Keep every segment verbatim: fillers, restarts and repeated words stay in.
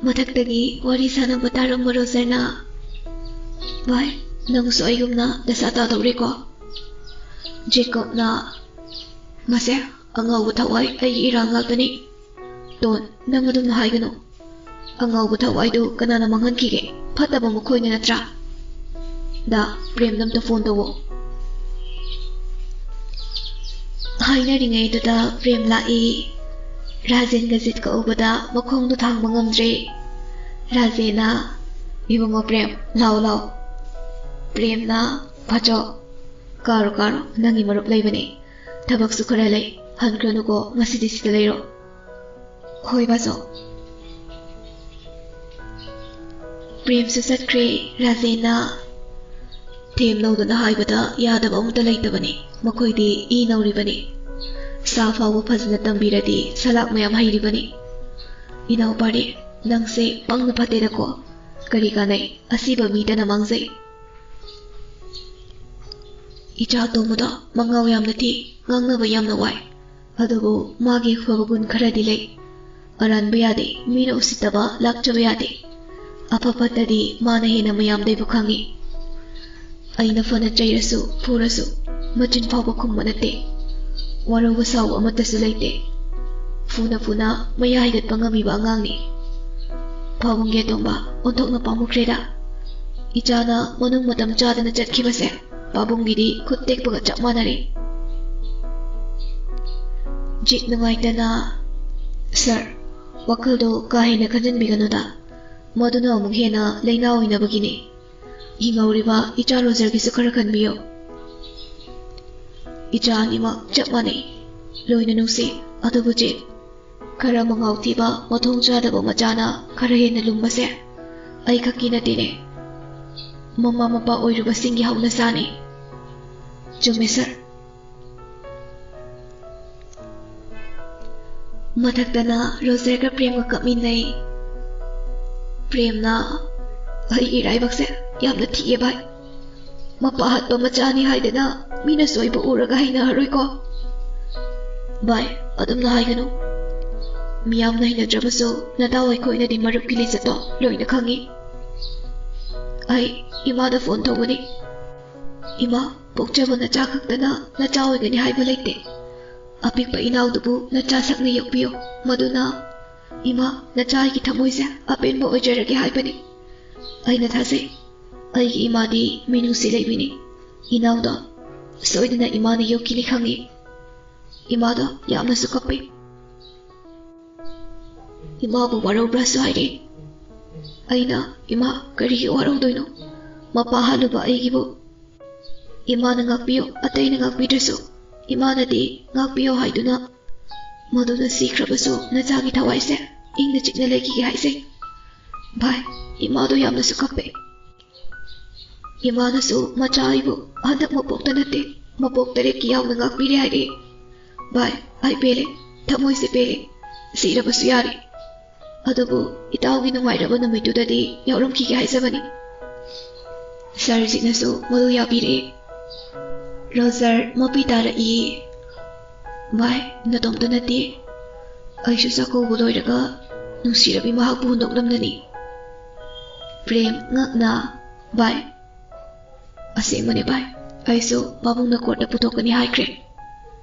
ꯃꯊꯛꯇꯒꯤ ꯋꯥꯔꯤ ꯁꯥꯟꯅꯕ ꯇꯥꯔꯝꯕ ꯔꯣꯖꯔꯅ, "ꯚꯥꯏ, ꯅꯪꯁꯨ ꯑꯩꯒꯨꯝꯅ ꯗꯁꯥ ꯇꯥꯗꯧꯔꯦꯀꯣ?" ꯖꯦꯀꯣꯕꯅ, "ꯃꯁꯦ, ꯑꯉꯥꯎꯕ ꯊꯋꯥꯏ ꯑꯩꯒꯤ ꯏꯔꯥꯜ ꯉꯥꯛꯇꯅꯤ꯫ ꯇꯣꯟ, ꯅꯪ ꯑꯗꯨꯝꯅ ꯍꯥꯏꯒꯅꯨ꯫ ꯑꯉꯥꯎꯕ ꯊꯋꯥꯏꯗꯨ ꯀꯅꯥꯅ ꯃꯥꯡꯍꯟꯈꯤꯒꯦ? ꯐꯠꯇꯕ ꯃꯈꯣꯏꯅ ꯅꯠꯇ꯭ꯔꯥ?" "ꯗꯥ, ꯄ꯭ꯔꯦꯝꯗ ꯑꯝꯇ ꯐꯣꯟ ꯇꯧꯋꯣ꯫" ꯍꯥꯏꯅꯔꯤꯉꯩꯗꯨꯗ ꯄ꯭ꯔꯦꯝ ꯂꯥꯛꯏ꯫ ꯔꯥꯖꯦꯟꯒ ꯖꯤꯠꯀ ꯎꯕꯗ ꯃꯈꯣꯡꯗꯣ ꯊꯥꯡꯕ ꯉꯝꯗ꯭ꯔꯦ꯫ ꯔꯥꯖꯦꯟꯅ, "ꯏꯕꯨꯡꯉꯣ ꯄ꯭ꯔꯦꯝ, ꯂꯥꯎ ꯂꯥꯎ꯫" ꯄ꯭ꯔꯦꯝꯅ, "ꯐꯥꯆꯧ, ꯀꯥꯔꯣ ꯀꯥꯔꯣ, ꯅꯪꯒꯤ ꯃꯔꯨꯞ ꯂꯩꯕꯅꯦ꯫ ꯊꯕꯛꯁꯨ ꯈꯔ ꯂꯩ, ꯍꯟꯈ꯭ꯔꯅꯨꯀꯣ, ꯉꯁꯤꯗꯤ ꯁꯤꯗ ꯂꯩꯔꯣ꯫" "ꯍꯣꯏ ꯕꯥꯆꯧ꯫" ꯄ꯭ꯔꯦꯝꯁꯨ ꯆꯠꯈ꯭ꯔꯦ꯫ ꯔꯥꯖꯦꯟꯅ, "ꯊꯦꯝ ꯂꯧꯗꯅ ꯍꯥꯏꯕꯗ ꯌꯥꯗꯕ ꯑꯃꯠꯇ ꯂꯩꯇꯕꯅꯤ꯫ ꯃꯈꯣꯏꯗꯤ ꯏ ꯅꯧꯔꯤꯕꯅꯤ꯫ ꯁꯥ ꯐꯥꯎꯕ ꯐꯖꯅ ꯇꯝꯕꯤꯔꯗꯤ ꯁꯂꯥꯛ ꯃꯌꯥꯝ ꯍꯩꯔꯤꯕꯅꯤ꯫ ꯏꯅꯥꯎꯄꯥꯔꯤ, ꯅꯪꯁꯦ ꯄꯪꯅ ꯐꯠꯇꯦꯗꯀꯣ꯫ ꯀꯔꯤ ꯀꯥꯟꯅꯩ? ꯑꯁꯤꯕ ꯃꯤꯗꯅ ꯃꯥꯡꯖꯩ꯫" "ꯏꯆꯥ ꯑꯇꯣꯝꯕꯗꯣ ꯃꯉꯥꯎ ꯌꯥꯝꯅ ꯊꯤ, ꯉꯥꯡꯅꯕ ꯌꯥꯝꯅ ꯋꯥꯏ꯫ ꯑꯗꯨꯕꯨ ꯃꯥꯒꯤ ꯑꯐꯕ ꯒꯨꯟ ꯈꯔꯗꯤ ꯂꯩ꯫ ꯑꯔꯥꯟꯕ ꯌꯥꯗꯦ, ꯃꯤꯅ ꯎꯁꯤꯠꯇꯕ ꯂꯥꯛꯆꯕ ꯌꯥꯗꯦ꯫ ꯑꯐ ꯐꯠꯇꯗꯤ ꯃꯥꯅ ꯍꯦꯟꯅ ꯃꯌꯥꯝꯗꯩꯕꯨ ꯈꯪꯉꯤ꯫ ꯑꯩꯅ ꯐꯅ ꯆꯩꯔꯁꯨ, ꯐꯨꯔꯁꯨ, ꯃꯆꯤꯟ ꯐꯥꯎꯕ ꯈꯨꯝꯕ ꯅꯠꯇꯦ꯫ ꯋꯥꯔꯧꯕ ꯁꯥꯎꯕ ꯑꯃꯠꯇꯁꯨ ꯂꯩꯇꯦ꯫ ꯐꯨꯅ ꯐꯨꯅ ꯃꯌꯥ ꯍꯤꯒꯠꯄ ꯉꯝꯃꯤꯕ ꯑꯉꯥꯡꯅꯤ꯫ ꯄꯥꯕꯨꯡꯒꯤ ꯑꯇꯣꯝꯕ, ꯑꯣꯟꯊꯣꯛꯅ ꯄꯥꯝꯃꯨꯈ꯭ꯔꯦꯗ꯫ ꯏꯆꯥꯅ ꯃꯅꯨꯡ ꯃꯇꯝ ꯆꯥꯗꯅ ꯆꯠꯈꯤꯕꯁꯦ ꯄꯥꯕꯨꯡꯒꯤꯗꯤ ꯈꯨꯠ ꯇꯦꯛꯄꯒ ꯆꯞ ꯃꯥꯟꯅꯔꯦ꯫" ꯖꯤꯠ ꯅꯨꯡꯉꯥꯏꯇꯅ, "ꯁꯥꯔ, ꯋꯥꯈꯜꯗꯣ ꯀꯥ ꯍꯦꯟꯅ ꯈꯟꯖꯤꯟꯕꯤꯒꯅꯨꯗ꯫ ꯃꯗꯨꯅ ꯑꯃꯨꯛ ꯍꯦꯟꯅ ꯂꯥꯏꯅꯥ ꯑꯣꯏꯅꯕꯒꯤꯅꯤ꯫ ꯍꯤꯡꯍꯧꯔꯤꯕ ꯏꯆꯥ ꯔꯣꯖꯔꯒꯤꯁꯨ ꯈꯔ ꯈꯟꯕꯤꯌꯨ꯫ ꯏꯆꯥ ꯑꯅꯤꯃꯛ ꯆꯞ ꯃꯥꯟꯅꯩ, ꯂꯣꯏꯅ ꯅꯨꯡꯁꯤ꯫ ꯑꯗꯨꯕꯨ ꯖꯤꯠ, ꯈꯔ ꯃꯉꯥꯎ ꯊꯤꯕ, ꯃꯊꯣꯡ ꯆꯥꯗꯕ ꯃꯆꯥꯅ ꯈꯔ ꯍꯦꯟꯅ ꯂꯨꯝꯕꯁꯦ ꯑꯩ ꯈꯛꯀꯤ ꯅꯠꯇꯦꯅꯦ, ꯃꯃꯥ ꯃꯄꯥ ꯑꯣꯏꯔꯨꯕꯁꯤꯡꯒꯤ ꯍꯧꯅꯁꯥꯅꯤ꯫" "ꯆꯨꯝꯃꯦ ꯁꯥꯔ꯫" ꯃꯊꯛꯇꯅ ꯔꯣꯖꯔꯒ ꯄ꯭ꯔꯦꯝꯒ ꯀꯞꯃꯤꯟꯅꯩ꯫ ꯄ꯭ꯔꯦꯝꯅ, "ꯑꯩꯒꯤ ꯏꯔꯥꯏꯕꯛꯁꯦ ꯌꯥꯝꯅ ꯊꯤꯑꯦ ꯚꯥꯏ꯫ ꯃꯄꯥ ꯍꯥꯠꯄ ꯃꯆꯥꯅꯤ ꯍꯥꯏꯗꯅ ꯃꯤꯅꯁꯨ ꯑꯩꯕꯨ ꯎꯔꯒ ꯍꯩꯅꯔꯔꯣꯏꯀꯣ꯫" "ꯚꯥꯏ, ꯑꯗꯨꯝꯅ ꯍꯥꯏꯒꯅꯨ꯫ ꯃꯤꯌꯥꯝꯅ ꯍꯩꯅꯗ꯭ꯔꯕꯁꯨ ꯅꯇꯥꯎ ꯑꯩꯈꯣꯏꯅꯗꯤ ꯃꯔꯨꯞꯀꯤ ꯂꯤꯆꯠꯇꯣ ꯂꯣꯏꯅ ꯈꯪꯉꯤ꯫ ꯑꯩ ꯏꯃꯥꯗ ꯐꯣꯟ ꯇꯧꯒꯅꯤ꯫ "ꯏꯃꯥ, ꯄꯣꯛꯆꯕ ꯅꯆꯥ ꯈꯛꯇꯅ ꯅꯆꯥ ꯑꯣꯏꯒꯅꯤ ꯍꯥꯏꯕ ꯂꯩꯇꯦ꯫ ꯑꯄꯤꯛꯄ ꯏꯅꯥꯎꯗꯨꯕꯨ ꯅꯆꯥ ꯁꯛꯅ ꯌꯣꯛꯄꯤꯌꯨ꯫ ꯃꯗꯨꯅ ꯏꯃꯥ, ꯅꯆꯥ ꯑꯩꯒꯤ ꯊꯃꯣꯏꯁꯦ ꯑꯄꯦꯟꯕ ꯑꯣꯏꯖꯔꯒꯦ ꯍꯥꯏꯕꯅꯤ꯫ ꯑꯩꯅ ꯊꯥꯖꯩ꯫ ꯑꯩꯒꯤ ꯏꯃꯥꯗꯤ ꯃꯤꯅꯨꯡꯁꯤ ꯂꯩꯕꯤꯅꯤ꯫ ꯏꯅꯥꯎꯗꯣ ꯁꯣꯏꯗꯅ ꯏꯃꯥꯅ ꯌꯣꯛꯈꯤꯅꯤ ꯈꯪꯉꯤ꯫ ꯏꯃꯥꯗꯣ ꯌꯥꯝꯅꯁꯨ ꯀꯞꯄꯤ꯫ ꯏꯃꯥꯕꯨ ꯋꯥꯔꯧꯕ꯭ꯔꯥꯁꯨ ꯍꯥꯏꯔꯦ꯫ ꯑꯩꯅ, "ꯏꯃꯥ, ꯀꯔꯤꯒꯤ ꯋꯥꯔꯧꯗꯣꯏꯅꯣ? ꯃꯄꯥ ꯍꯥꯠꯂꯨꯕ ꯑꯩꯒꯤꯕꯨ ꯏꯃꯥꯅ ꯉꯥꯛꯄꯤꯌꯨ, ꯑꯇꯩꯅ ꯉꯥꯛꯄꯤꯗ꯭ꯔꯁꯨ ꯏꯃꯥꯅꯗꯤ ꯉꯥꯛꯄꯤꯌꯣ ꯍꯥꯏꯗꯨꯅ ꯃꯗꯨꯅ ꯁꯤꯈ꯭ꯔꯕꯁꯨ ꯅꯆꯥꯒꯤ ꯊꯋꯥꯏꯁꯦ ꯏꯪꯅ ꯆꯤꯛꯅ ꯂꯩꯈꯤꯒꯦ ꯍꯥꯏꯖꯩ꯫ ꯚꯥꯏ, ꯏꯃꯥꯗꯣ ꯌꯥꯝꯅꯁꯨ ꯀꯞꯄꯦ꯫ ꯏꯃꯥꯅꯁꯨ ꯃꯆꯥ ꯑꯩꯕꯨ ꯍꯟꯗꯛ ꯃꯄꯣꯛꯇ ꯅꯠꯇꯦ, ꯃꯄꯣꯛ ꯇꯔꯦꯠꯀꯤ ꯌꯥꯎꯅ ꯉꯥꯛꯄꯤꯔꯦ ꯍꯥꯏꯔꯦ꯫ ꯚꯥꯏ, ꯑꯩ ꯄꯦꯜꯂꯦ, ꯊꯃꯣꯏꯁꯦ ꯄꯦꯜꯂꯦ꯫ ꯁꯤꯔꯕꯁꯨ ꯌꯥꯔꯦ꯫ ꯑꯗꯨꯕꯨ ꯏꯇꯥꯎꯒꯤ ꯅꯨꯡꯉꯥꯏꯔꯕ ꯅꯨꯃꯤꯠꯇꯨꯗꯗꯤ ꯌꯥꯎꯔꯝꯈꯤꯒꯦ ꯍꯥꯏꯖꯕꯅꯤ꯫" ꯁꯥꯔꯖꯤꯠꯅꯁꯨ ꯃꯗꯨ ꯌꯥꯕꯤꯔꯛꯑꯦ꯫ ꯔꯣꯖꯔ ꯃꯄꯤ ꯇꯥꯔꯛꯏ꯫ "ꯚꯥꯏ, ꯅꯇꯣꯝꯇ ꯅꯠꯇꯦ꯫ ꯑꯩꯁꯨ ꯆꯥꯛꯀꯧꯕ ꯂꯣꯏꯔꯒ ꯅꯨꯡꯁꯤꯔꯕꯤ ꯃꯍꯥꯛꯄꯨ ꯍꯨꯟꯗꯣꯛꯂꯝꯂꯅꯤ꯫" ꯄ꯭ꯔꯦꯝ ꯉꯛꯅ, "ꯚꯥꯏ, ꯑꯁꯦꯡꯕꯅꯦ ꯚꯥꯏ, ꯑꯩꯁꯨ ꯄꯥꯕꯨꯡꯅ ꯀꯣꯔꯠꯇ ꯄꯨꯊꯣꯛꯀꯅꯤ ꯍꯥꯏꯈ꯭ꯔꯦ꯫"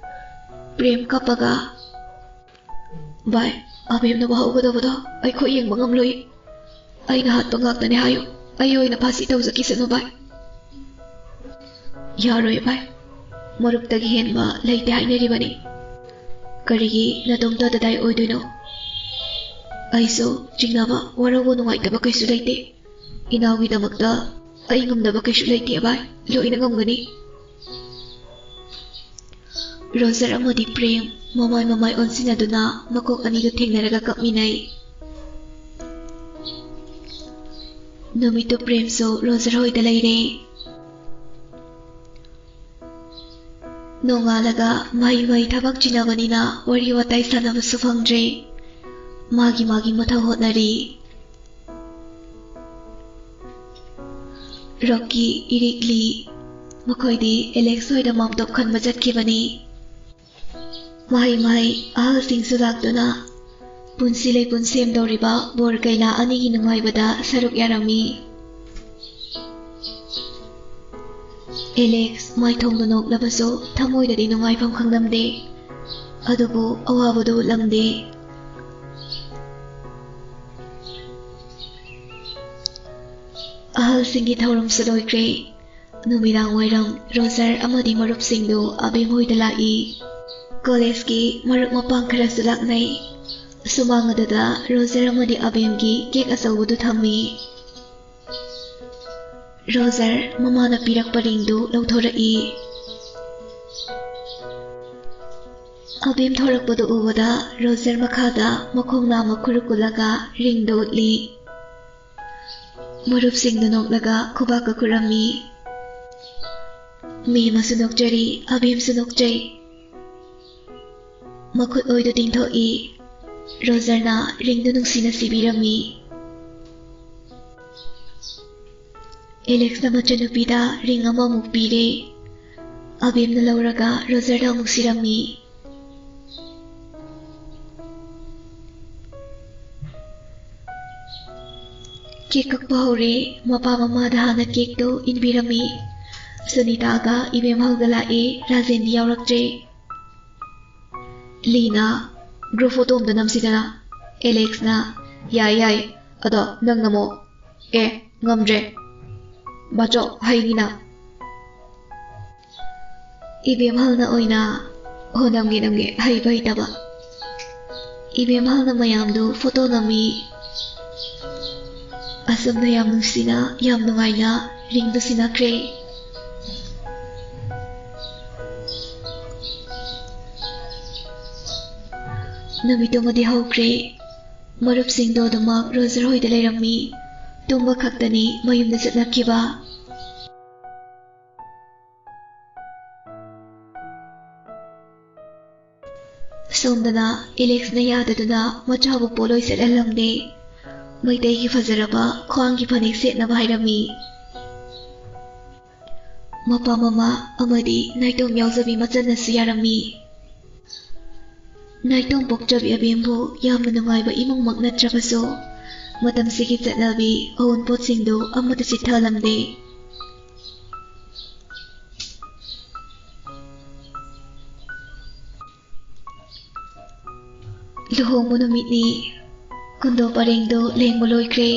ꯄ꯭ꯔꯦꯝ ꯀꯞꯄꯒ, "ꯚꯥꯏ, ꯑꯕꯦꯝꯅ ꯋꯥꯍꯧꯒꯗꯕꯗꯣ ꯑꯩꯈꯣꯏ ꯌꯦꯡꯕ ꯉꯝꯂꯣꯏ꯫ ꯑꯩꯅ ꯍꯥꯠꯄ ꯉꯥꯛꯇꯅꯦ ꯍꯥꯏꯌꯨ꯫ ꯑꯩ ꯑꯣꯏꯅ ꯐꯥꯁꯤ ꯇꯧꯖꯈꯤꯁꯅꯨ ꯚꯥꯏ꯫" "ꯌꯥꯔꯣꯏ ꯚꯥꯏ꯫ ꯃꯔꯨꯞꯇꯒꯤ ꯍꯦꯟꯕ ꯂꯩꯇꯦ ꯍꯥꯏꯅꯔꯤꯕꯅꯤ꯫ ꯀꯔꯤꯒꯤ ꯅꯇꯣꯝꯇ ꯗꯗꯥꯏ ꯑꯣꯏꯗꯣꯏꯅꯣ? ꯑꯩꯁꯨ ꯆꯤꯡꯅꯕ, ꯋꯥꯔꯧꯕ, ꯅꯨꯡꯉꯥꯏꯇꯕ ꯀꯩꯁꯨ ꯂꯩꯇꯦ꯫ ꯏꯅꯥꯎꯒꯤꯗꯃꯛꯇ ꯑꯩ ꯉꯝꯗꯕ ꯀꯩꯁꯨ ꯂꯩꯇꯦ ꯚꯥꯏ꯫ ꯂꯣꯏꯅ ꯉꯝꯒꯅꯤ꯫" ꯔꯣꯖꯔ ꯑꯃꯗꯤ ꯄ꯭ꯔꯦꯝ ꯃꯃꯥꯏ ꯃꯃꯥꯏ ꯑꯣꯟꯁꯤꯟꯅꯗꯨꯅ ꯃꯀꯣꯛ ꯑꯅꯤꯗꯨ ꯊꯦꯡꯅꯔꯒ ꯀꯞꯃꯤꯟꯅꯩ꯫ ꯅꯨꯃꯤꯠꯇꯨ ꯄ꯭ꯔꯦꯝꯁꯨ ꯔꯣꯖꯔ ꯍꯣꯏꯗ ꯂꯩꯔꯦ꯫ ꯅꯣꯡꯉꯥꯜꯂꯒ ꯃꯍꯩ ꯃꯍꯩ ꯊꯕꯛ ꯆꯤꯟꯅꯕꯅꯤꯅ ꯋꯥꯔꯤ ꯋꯥꯇꯥꯏ ꯁꯥꯟꯅꯕꯁꯨ ꯐꯪꯗ꯭ꯔꯦ꯫ ꯃꯥꯒꯤ ꯃꯥꯒꯤ ꯃꯊꯧ ꯍꯣꯠꯅꯔꯤ꯫ ꯔꯣꯛꯀꯤ, ꯏꯔꯤꯛꯂꯤ, ꯃꯈꯣꯏꯗꯤ ꯑꯦꯂꯦꯛꯁ ꯍꯣꯏꯗ ꯃꯥꯝꯇꯣꯞ ꯈꯟꯕ ꯆꯠꯈꯤꯕꯅꯤ꯫ ꯃꯍꯩ ꯃꯍꯩ ꯑꯍꯜꯁꯤꯡꯁꯨ ꯂꯥꯛꯇꯨꯅ ꯄꯨꯟꯁꯤ ꯂꯩꯄꯨꯟ ꯁꯦꯝꯗꯧꯔꯤꯕ ꯕꯣꯔ ꯀꯩꯅꯥ ꯑꯅꯤꯒꯤ ꯅꯨꯡꯉꯥꯏꯕꯗ ꯁꯔꯨꯛ ꯌꯥꯔꯝꯃꯤ꯫ ꯑꯦꯂꯦꯛꯁ ꯃꯥꯏꯊꯣꯡꯗ ꯅꯣꯛꯂꯕꯁꯨ ꯊꯃꯣꯏꯗꯗꯤ ꯅꯨꯡꯉꯥꯏꯐꯝ ꯈꯪꯂꯝꯗꯦ꯫ ꯑꯗꯨꯕꯨ ꯑꯋꯥꯕꯗꯨ ꯎꯠꯂꯝꯗꯦ꯫ ꯑꯍꯜꯁꯤꯡꯒꯤ ꯊꯧꯔꯝꯁꯨ ꯂꯣꯏꯈ꯭ꯔꯦ꯫ ꯅꯨꯃꯤꯗꯥꯡ ꯋꯥꯏꯔꯝ ꯔꯣꯖꯔ ꯑꯃꯗꯤ ꯃꯔꯨꯞꯁꯤꯡꯗꯨ ꯑꯕꯦꯝ ꯍꯣꯏꯗ ꯂꯥꯛꯏ꯫ ꯀꯣꯂꯦꯖꯀꯤ ꯃꯔꯨꯞ ꯃꯄꯥꯡ ꯈꯔꯁꯨ ꯂꯥꯛꯅꯩ꯫ ꯁꯨꯃꯥꯡ ꯑꯗꯨꯗ ꯔꯣꯖꯔ ꯑꯃꯗꯤ ꯑꯕꯦꯝꯒꯤ ꯀꯦꯛ ꯑꯆꯧꯕꯗꯨ ꯊꯝꯃꯤ꯫ ꯔꯣꯖꯔ ꯃꯃꯥꯅ ꯄꯤꯔꯛꯄ ꯔꯤꯡꯗꯨ ꯂꯧꯊꯣꯔꯛꯏ꯫ ꯑꯕꯦꯝ ꯊꯣꯔꯛꯄꯗꯨ ꯎꯕꯗ ꯔꯣꯖꯔ ꯃꯈꯥꯗ ꯃꯈꯣꯡ ꯅꯥꯝꯃ ꯈꯨꯔꯨ ꯀꯨꯜꯂꯒ ꯔꯤꯡꯗꯨ ꯎꯠꯂꯤ꯫ ꯃꯔꯨꯞꯁꯤꯡꯗꯨ ꯅꯣꯛꯂꯒ ꯈꯨꯕꯥꯛꯀ ꯈꯨꯔꯝꯃꯤ꯫ ꯃꯦꯝꯃꯁꯨ ꯅꯣꯛꯆꯔꯤ, ꯑꯕꯦꯝꯁꯨ ꯅꯣꯛꯆꯩ꯫ ꯃꯈꯨꯠ ꯑꯣꯏꯗꯨ ꯇꯤꯡꯊꯣꯛꯏ꯫ ꯔꯣꯖꯔꯅ ꯔꯤꯡꯗꯨ ꯅꯨꯡꯁꯤꯅ ꯁꯤꯕꯤꯔꯝꯃꯤ꯫ ꯑꯦꯂꯦꯛꯁꯅ ꯃꯆꯟꯅꯨꯄꯤꯗ ꯔꯤꯡ ꯑꯃꯃꯨꯛ ꯄꯤꯔꯦ꯫ ꯑꯕꯦꯝꯅ ꯂꯧꯔꯒ ꯔꯣꯖꯔꯗ ꯑꯃꯨꯛ ꯁꯤꯔꯝꯃꯤ꯫ ꯀꯦꯛ ꯀꯛꯄ ꯍꯧꯔꯦ꯫ ꯃꯄꯥ ꯃꯃꯥꯗ ꯍꯥꯟꯅ ꯀꯦꯛꯇꯨ ꯏꯟꯕꯤꯔꯝꯃꯤ꯫ ꯁꯨꯅꯤꯇꯥꯒ ꯏꯕꯦꯝꯍꯜꯒ ꯂꯥꯛꯑꯦ꯫ ꯔꯥꯖꯦꯟꯗꯤ ꯌꯥꯎꯔꯛꯇ꯭ꯔꯦ꯫ ꯂꯤꯅ, "ꯒ꯭ꯔꯨꯞ ꯐꯣꯇꯣ ꯑꯝꯇ ꯅꯝꯁꯤꯗꯅ?" ꯑꯦꯂꯦꯛꯁꯅ, "ꯌꯥꯏ, ꯌꯥꯏ꯫ ꯑꯗꯣ ꯅꯪ ꯅꯝꯃꯣ꯫" "ꯑꯦ, ꯉꯝꯗ꯭ꯔꯦ꯫ ꯕꯥꯆꯧ, ꯍꯩꯅꯤꯅ꯫" ꯏꯕꯦꯝꯍꯜꯅ ꯑꯣꯏꯅ, "ꯍꯣ, ꯅꯝꯒꯦ, ꯅꯝꯒꯦ, ꯍꯩꯕ ꯍꯩꯇꯕ꯫" ꯏꯕꯦꯝꯍꯜꯅ ꯃꯌꯥꯝꯗꯨ ꯐꯣꯇꯣ ꯅꯝꯃꯤ꯫ ꯑꯁꯨꯝꯅ ꯌꯥꯝ ꯅꯨꯡꯁꯤꯅ, ꯌꯥꯝ ꯅꯨꯡꯉꯥꯏꯅ ꯔꯤꯡꯗꯨ ꯁꯤꯟꯅꯈ꯭ꯔꯦ꯫ ꯅꯨꯃꯤꯠꯇꯨꯃꯗꯤ ꯍꯧꯈ꯭ꯔꯦ꯫ ꯃꯔꯨꯞꯁꯤꯡꯗꯣ ꯑꯗꯨꯃꯛ ꯔꯣꯖꯔ ꯍꯣꯏꯗ ꯂꯩꯔꯝꯃꯤ꯫ ꯇꯨꯝꯕ ꯈꯛꯇꯅꯤ ꯃꯌꯨꯝꯗ ꯆꯠꯅꯈꯤꯕ꯫ ꯁꯣꯝꯗꯅ ꯑꯦꯂꯦꯛꯁꯅ ꯌꯥꯗꯗꯨꯅ ꯃꯆꯥꯕꯨ ꯄꯣꯠꯂꯣꯏ ꯁꯦꯠꯍꯜꯂꯝꯂꯦ꯫ ꯃꯩꯇꯩꯒꯤ ꯐꯖꯔꯕ ꯈ꯭ꯋꯥꯡꯒꯤ ꯐꯅꯦꯛ ꯁꯦꯠꯅꯕ ꯍꯥꯏꯔꯝꯃꯤ꯫ ꯃꯄꯥ ꯃꯃꯥ ꯑꯃꯗꯤ ꯅꯥꯏꯇꯣꯝ ꯌꯥꯎꯖꯕꯤ ꯃꯆꯟꯅꯁꯨ ꯌꯥꯔꯝꯃꯤ꯫ ꯅꯥꯏꯇꯣꯝ ꯄꯣꯛꯆꯕꯤ ꯑꯕꯦꯝꯕꯨ ꯌꯥꯝꯅ ꯅꯨꯡꯉꯥꯏꯕ ꯏꯃꯨꯡꯃꯛ ꯅꯠꯇ꯭ꯔꯕꯁꯨ, ꯃꯇꯝꯁꯤꯒꯤ ꯆꯠꯅꯕꯤ ꯑꯑꯣꯟꯄꯣꯠꯁꯤꯡꯗꯨ ꯑꯃꯠꯇ ꯆꯤꯠꯊꯍꯜꯂꯝꯗꯦ꯫ ꯂꯨꯍꯣꯡꯕ ꯅꯨꯃꯤꯠꯅꯤ꯫ ꯀꯨꯟꯗꯣ ꯄꯔꯦꯡꯗꯣ ꯂꯦꯡꯕ ꯂꯣꯏꯈ꯭ꯔꯦ꯫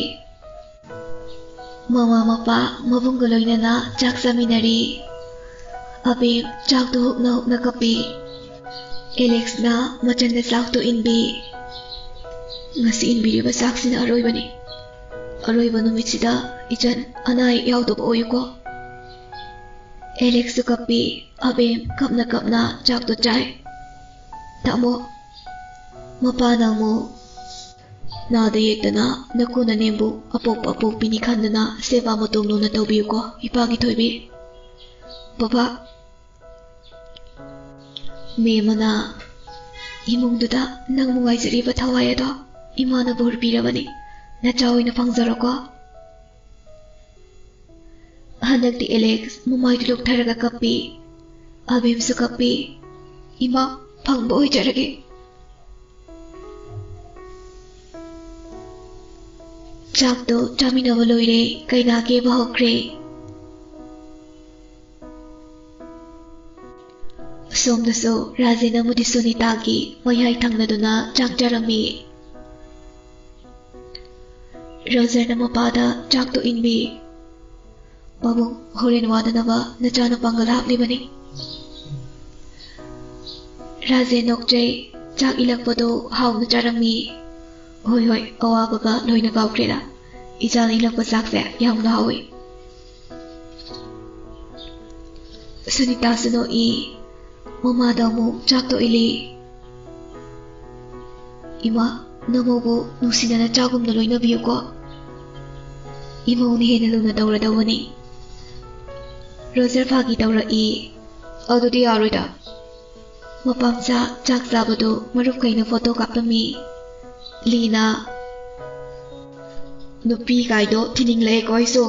ꯃꯃꯥ ꯃꯄꯥ ꯃꯕꯨꯡꯒ ꯂꯣꯏꯅꯅ ꯆꯥꯛ ꯆꯥꯃꯤꯟꯅꯔꯤ꯫ ꯑꯕꯦꯝ ꯆꯥꯛꯇꯣ ꯍꯨꯛꯅ ꯍꯨꯛꯅ ꯀꯞꯄꯤ꯫ ꯑꯦꯂꯦꯛꯁꯅ ꯃꯆꯟꯗ ꯆꯥꯛꯇꯣ ꯏꯟꯕꯤ꯫ "ꯉꯁꯤ ꯏꯟꯕꯤꯔꯤꯕ ꯆꯥꯛꯁꯤꯅ ꯑꯔꯣꯏꯕꯅꯤ꯫ ꯑꯔꯣꯏꯕ ꯅꯨꯃꯤꯠꯁꯤꯗ ꯏꯆꯟ ꯑꯅꯥ ꯑꯌꯦꯛ ꯌꯥꯎꯗꯕ ꯑꯣꯏꯌꯨꯀꯣ꯫" ꯑꯦꯂꯦꯛꯁꯁꯨ ꯀꯞꯄꯤ꯫ ꯑꯕꯦꯝ ꯀꯞꯅ ꯀꯞꯅ ꯆꯥꯛꯇꯣ ꯆꯥꯏ꯫ ꯇꯥꯃꯣ, ꯃꯄꯥꯅ ꯑꯃꯨꯛ, "ꯅꯥꯗ ꯌꯦꯛꯇꯅ ꯅꯀꯨ ꯅꯅꯦꯝꯕꯨ ꯑꯄꯣꯛꯄ ꯑꯄꯣꯛꯄꯤꯅꯤ ꯈꯟꯗꯅ ꯁꯦꯕꯥ ꯃꯇꯣꯡ ꯂꯨꯅ ꯇꯧꯕꯤꯌꯨꯀꯣ, ꯏꯄꯥꯒꯤ ꯊꯣꯏꯕꯤ꯫" ꯕꯕꯥ, ꯃꯦꯝꯃꯅ, "ꯏꯃꯨꯡꯗꯨꯗ ꯅꯪ ꯅꯨꯡꯉꯥꯏꯖꯔꯤꯕ ꯊꯋꯥꯏ ꯑꯗꯣ ꯏꯃꯥꯅ ꯕꯣꯔ ꯄꯤꯔꯕꯅꯤ꯫ ꯅꯆꯥ ꯑꯣꯏꯅ ꯐꯪꯖꯔꯣꯀꯣ꯫" ꯍꯟꯗꯛꯇꯤ ꯑꯦꯂꯦꯛꯁ ꯃꯃꯥꯏꯗꯨ ꯂꯨꯞꯊꯔꯒ ꯀꯞꯄꯤ꯫ ꯑꯕꯦꯝꯁꯨ ꯀꯞꯄꯤ꯫ "ꯏꯃꯥ, ꯐꯪꯕ ꯑꯣꯏꯖꯔꯒꯦ꯫" ꯆꯥꯛꯇꯣ ꯆꯥꯃꯤꯟꯅꯕ ꯂꯣꯏꯔꯦ, ꯀꯩꯅꯥ ꯀꯦꯕ ꯍꯧꯈ꯭ꯔꯦ꯫ ꯑꯁꯣꯝꯗꯁꯨ ꯔꯥꯖꯦꯟ ꯑꯃꯗꯤ ꯁꯨꯅꯤꯇꯥꯒꯤ ꯃꯌꯥꯏ ꯊꯪꯅꯗꯨꯅ ꯆꯥꯛ ꯆꯥꯔꯝꯃꯤ꯫ ꯔꯣꯖꯔꯅ ꯃꯄꯥꯗ ꯆꯥꯛꯇꯣ ꯏꯟꯕꯤ꯫ "ꯄꯥꯕꯨꯡ, ꯍꯣꯔꯦꯟ ꯋꯥꯗꯅꯕ ꯅꯆꯥꯅ ꯄꯥꯡꯒꯜ ꯍꯥꯞꯂꯤꯕꯅꯤ꯫" ꯔꯥꯖꯦꯟ ꯅꯣꯛꯆꯩ꯫ ꯆꯥꯛ ꯏꯜꯂꯛꯄꯗꯣ ꯍꯥꯎꯅ ꯆꯥꯔꯝꯃꯤ꯫ "ꯍꯣꯏ, ꯍꯣꯏ, ꯑꯋꯥꯕꯒ ꯂꯣꯏꯅ ꯀꯥꯎꯈ꯭ꯔꯦꯗ꯫ ꯏꯆꯥꯅ ꯏꯜꯂꯛꯄ ꯆꯥꯛꯁꯦ ꯌꯥꯝꯅ ꯍꯥꯎꯏ꯫" ꯁꯨꯅꯤꯇꯥꯁꯨ ꯅꯣꯛꯏ꯫ ꯃꯃꯥꯗ ꯑꯃꯨꯛ ꯆꯥꯛꯇꯣ ꯏꯜꯂꯤ꯫ "ꯏꯃꯥ, ꯅꯃꯧꯕꯨ ꯅꯨꯡꯁꯤꯅ ꯅꯆꯥꯒꯨꯝꯅ ꯂꯣꯏꯅꯕꯤꯌꯨꯀꯣ꯫ ꯏꯃꯧꯅ ꯍꯦꯟꯅ ꯂꯨꯅ ꯇꯧꯔꯗꯧꯕꯅꯤ꯫" ꯔꯣꯖꯔ ꯐꯥꯒꯤ ꯇꯧꯔꯛꯏ꯫ "ꯑꯗꯨꯗꯤ ꯌꯥꯔꯣꯏꯗ꯫" ꯃꯄꯥꯝꯆꯥ ꯆꯥꯛ ꯆꯥꯕꯗꯨ ꯃꯔꯨꯞꯈꯩꯅ ꯐꯣꯇꯣ ꯀꯥꯞꯄꯝꯃꯤ꯫ ꯂꯤꯅ, "ꯅꯨꯄꯤ ꯀꯥꯏꯗꯣ ꯊꯤꯅꯤꯡꯂꯛꯑꯦꯀꯣ ꯑꯩꯁꯨ꯫"